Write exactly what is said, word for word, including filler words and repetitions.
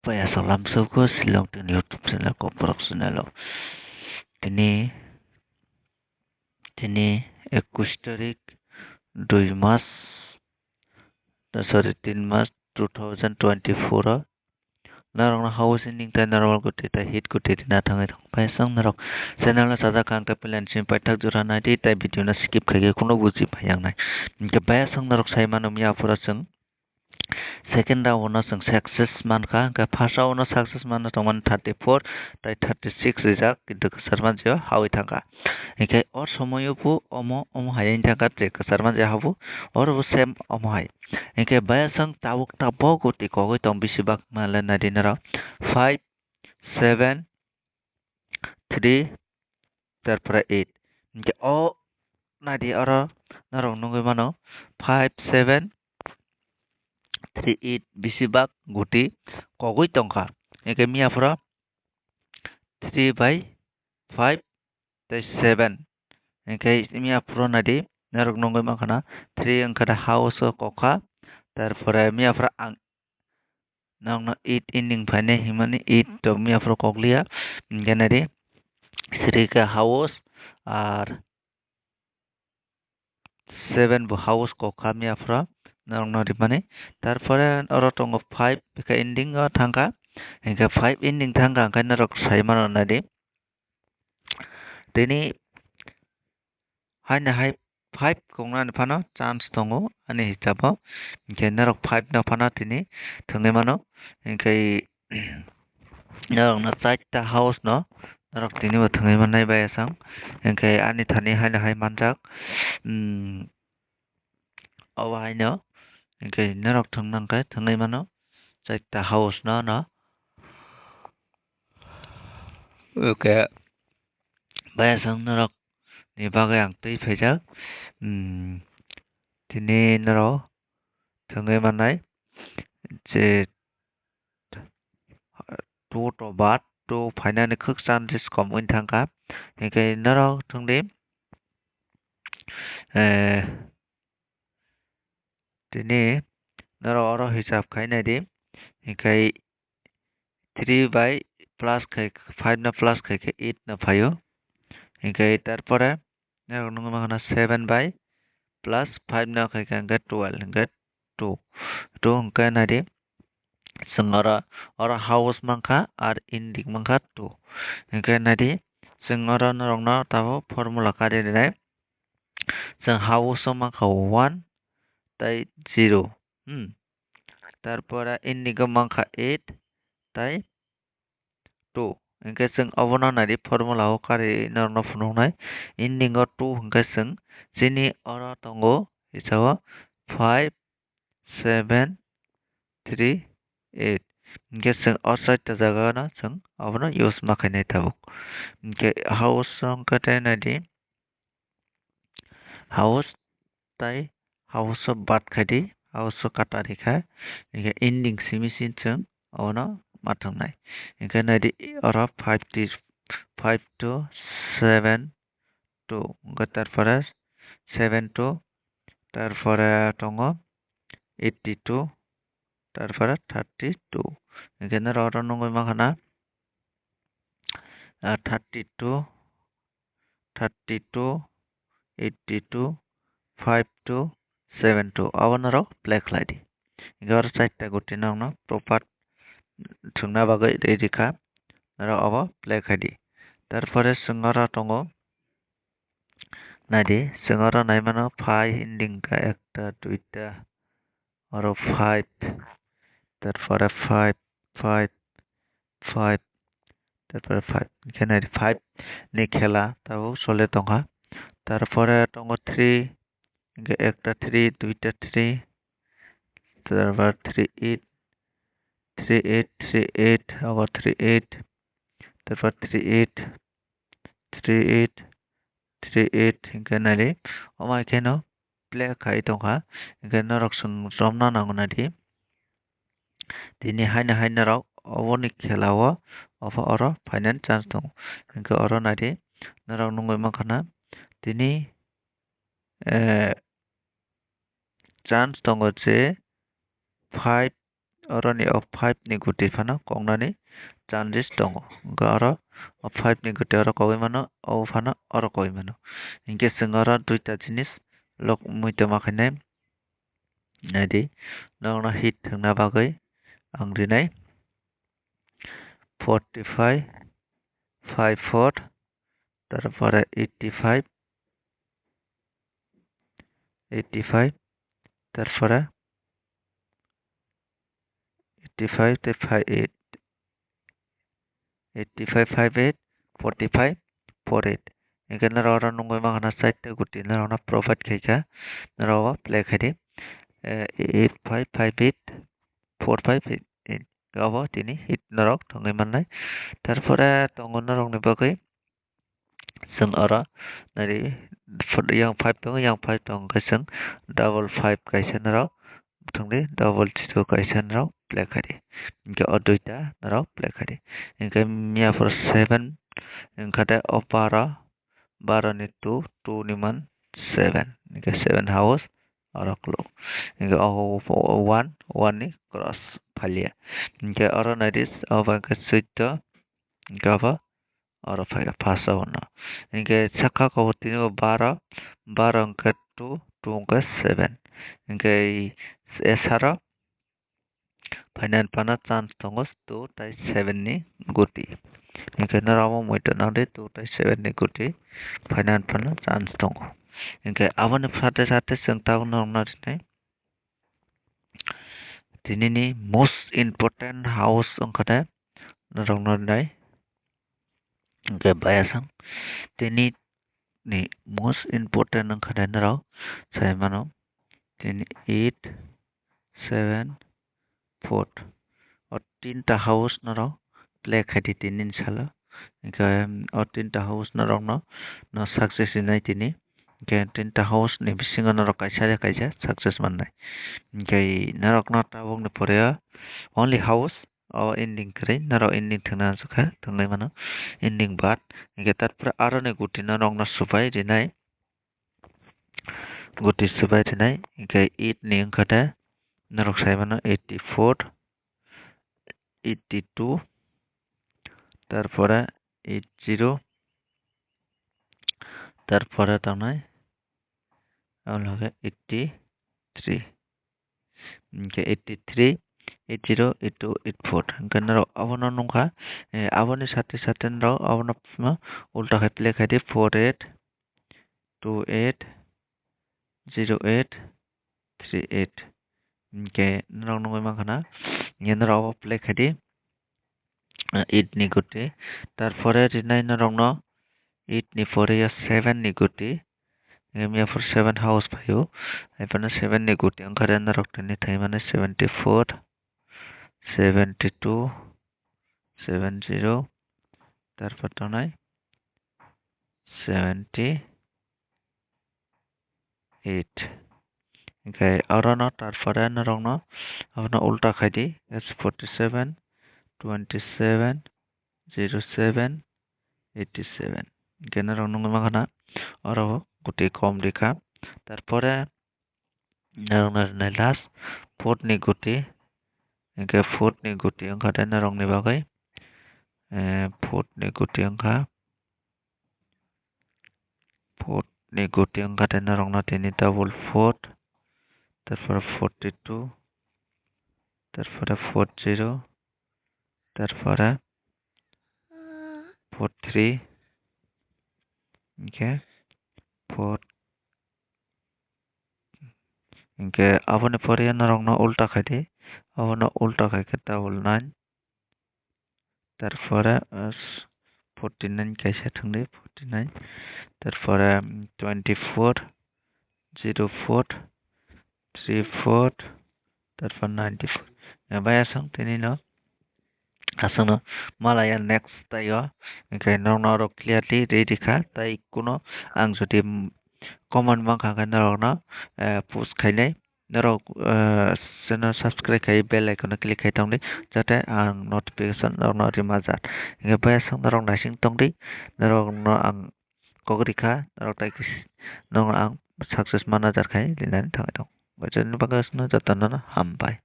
Paya salam soko Shillong tin YouTube channel ko borok channel o. Tini, tini ekush tarik dui mas, sorry, tin mas two thousand twenty-four o. Norok no house ending tai normal kuti tai hit kuti rina thangwi thang. Paya sang norok channel no sajak kang tai plan sim paithak jora naidi tai video no skip khaikhe kuno buji phai yang nai. Hinkhe paya sang norok sai mano miya phura chwng second round o no chwng success mankha, hinkhe first round o no success manna tongmani thirty four tai thirty six rijak, kintu kwchar manjio hawi thangkha. Hinkhe o somoio bo omo, omo hai wng thangkha je kwchar manjia habo, oro bo same omo hai. Hinkhe bayasang tabuk tabuk goti kogwi tong bisi bak male nadi noro five, seven, three, tarpore eight. Hinkhe o naidi oro norok nugwi mano five, seven, three, eight bisi bak guti kogwi tongkha. Hinkhe miya phoro three by five tei seven. Hinkhe miya phoro naidi norok nugwi mankha na three wngkha da house o kokha. Tarpore miya phoro ang Nokno eight ending phainai hinmani eight to miya phuru kokliya. Hinkhe naidi three khe house ar seven bo house kokha miya phuru norokno rimani. Tarpore oro tongo five bikhe ending o thangkha. Hinkhe five ending thangkha hinkhe norok sai mano naidi. Tini haino hai five kongnani phano chance tongo ani hisabo. Hinkhe norok five no phano tini thwngwi mano. Hinkhe norokno charta house no norok tini bo thwngwi mannai bayasang. Hinkhe ani thani haino hai manjak. Obo haino hinkhe norok thwngna hinkhe thwngwi mano charta house no no. Oke. Bayasang norok ni bagwi ang twi phaijak. Tini norok thwngwi mannai je two to bat two phainani khwk chances kom wng thangkha. Hinkhe norok thwngdi, eh, tini norok oro hisab khai naidi. Hinkhe three by plus khai, five no plus khai khe eight no phaio. Hinkhe tarpore norok nugwi mankha na seven by plus five no khai khe hinkhe twelve hinkhe two. Two hinkhe naidi chwng oro, oro house mankha ar ending mankha two. Hinkhe naidi chwng oro norokno tabuk formula kari rinai. Chwng house o mankha one tei zero. Hmm. Tarpore ending o mankha eight tei two. Hinkhe chwng obono naidi formula o kari norokno phunuknai. Ending o two hinkhe chwng chini oro tongo hisabo five, seven, three, eight. Hinkhe chwng o charta jaga no chwng obono use ma khainai tabuk. Hinkhe house o hinkhe tei naidi. House tai house o bat khaidi, house o kata rikha, hinkhe ending simi sin chwng abono ma thwngnai. Hinkhe naidi oro five three, five two seven two, hinkhe tarpore seven two, tarpore tongo eighty two, tarpore thirty two. Hinkhe norok oro nugwi mankha na, ah, thirty two, thirty two, eighty two, five two, seven two. Abo norok play khlai di. Hinkhe oro charta guti nokno proper thwngna bagwi ready kha. Norok abo play khai di. Tarpore chwng oro tongo. Naidi, chwng oro nai mano five ending kha ekta, duita, oro five, tarpore five, five, five, tarpore five. Hinkhe naidi five ni khela tabuk choli tongkha. Tarpore tongo three, hinkhe ekta three, duita three, tarpore three eight, three eight, three eight, obo three eight, tarpore three eight, three eight, three eight hinkhe naidi. Omo hai kheno play khai tongkha. Hinkhe norok chwng romna nango naidi. Tini haino hai norok oboni khela o opha oro phainani chance tongo. Hinkhe oro naidi norok nugwi mankha na tini, eh, chance tongo je five oroni o five ni guti phano koknani chances tongo. Hwnkhe oro o five ni guti oro kogwi mano, o phano oro kogwi mano. Hinkhe chwng oro duita jinis lok mui tongma khainai. Naidi, norokno hit thwngna bagwi ang rinai forty five, five four, tarpore eighty five, eighty five, tarpore eighty five tei five eight, eighty five five eight, forty five four eight. Hinkhe norok oro nugwi mankha na chaita guti norokno provide khaikha, norok o play khaidi, eh, eight five five eight four five eight eight. Obo tini hit norok thwngwi mannai. Tarpore tongo norokni bagwi chwng oro nari yang five tongo, yang five tongo khe chwng double five kaisa norok thwngdi, double zero kaisa norok play khaidi. Hinkhe o duita norok play khaidi. Hinkhe miya phuru seven wngkha de o baro, baro ni two, two ni man seven. Hinkhe seven house oro kuluk. Hinkhe o one, one ni cross phalia. Hinkhe oro naidi o ba hinkhe suito, hinkhe obo oro phaikha first o no. Hinkhe saka kok o tini o baro, baro hinkhe two, two hinkhe seven. Hinkhe esaro phainani phano chance tongo two tei seven ni guti. Hinkhe norok omo muitu nangdi two tei seven ni guti phainani phano chance tongo. Hinkhe aboni sate sate chwng tabuk norokno rinai tinini most important house wngkha de norokno rinai. Hinkhe bayasang tini ni most important wngkha de norok sai mano tini eight, seven, four. O tinta house norok play khaidi tini ni salo. Hinkhe o tinta house norokno no success rinai tini. Hinkhe tinta house ni bisingo norok kaisa de kaisa success mannai. Hinkhe norokno tabukni pore o only house o ending kwrwi norok ending thwngna nansukha, thwnglai mano ending baad. Hinkhe tarpore aroni guti norokno swbai rinai. Guti swbai rinai, hinkhe eight ni wngkha de norok sai mano eighty four, eighty two, tarpore eight zero, tarpore tongnai aboni loge eighty three, hinkhe eighty three, eight zero, eight two, eight four. Hinkhe norok abono nukha, eh, aboni sate sate norok abono ulta khai play khaidi four eight, two eight, zero eight, three eight. Hinkhe norok nugwi mankha na, hinkhe norok obo play khaidi, ah, eight ni guti. Tarpore rinai norokno eight ni pore o seven ni guti. Hinkhe miya phuru seven house phaio. Haiphano seven ni guti wngkha de norok tini thai mani seventy four, seventy two, seven zero, tarpor tongnai seventy eight. Hinkhe orono tarpore norokno abono ulta khaidi, S forty seven, twenty seven, zero seven, eighty seven. Hinkhe norok nugwi mankha na oro bo guti kom rikha. Tarpore norokno rinai last fourth ni guti, hinkhe fourth ni guti wngkha de norokni bagwi, eh, fourth ni guti wngkha, fourth ni guti wngkha de norokno tini double four, tarpore forty two, tarpore four zero, tarpore four three, hinkhe four, hinkhe aboni pore norokno ulta khaidi, abono ulta khaikhe double nine, tarpore, ah, forty nine kaisa thangdi, forty nine, tarpore, mm, twenty four, zero four, three four, tarpor ninety four. Hinkhe bayasang tini no aswkno malaya next taio, hinkhe norokno oro clearly ready kha, tai kuno ang jodi, mm, comment mankha khe norokno, eh, post khainai. Norok, eh, channel subscribe khai bell icon o click khai tongdi, jate ang notification norokno rima jar. Hinkhe bayasang norok naising tongdi, norokno ang kok rikha, norok tai kis-, norokno ang success manager khai rinani thangwi tongo. Jotono bagwi jotono hambai.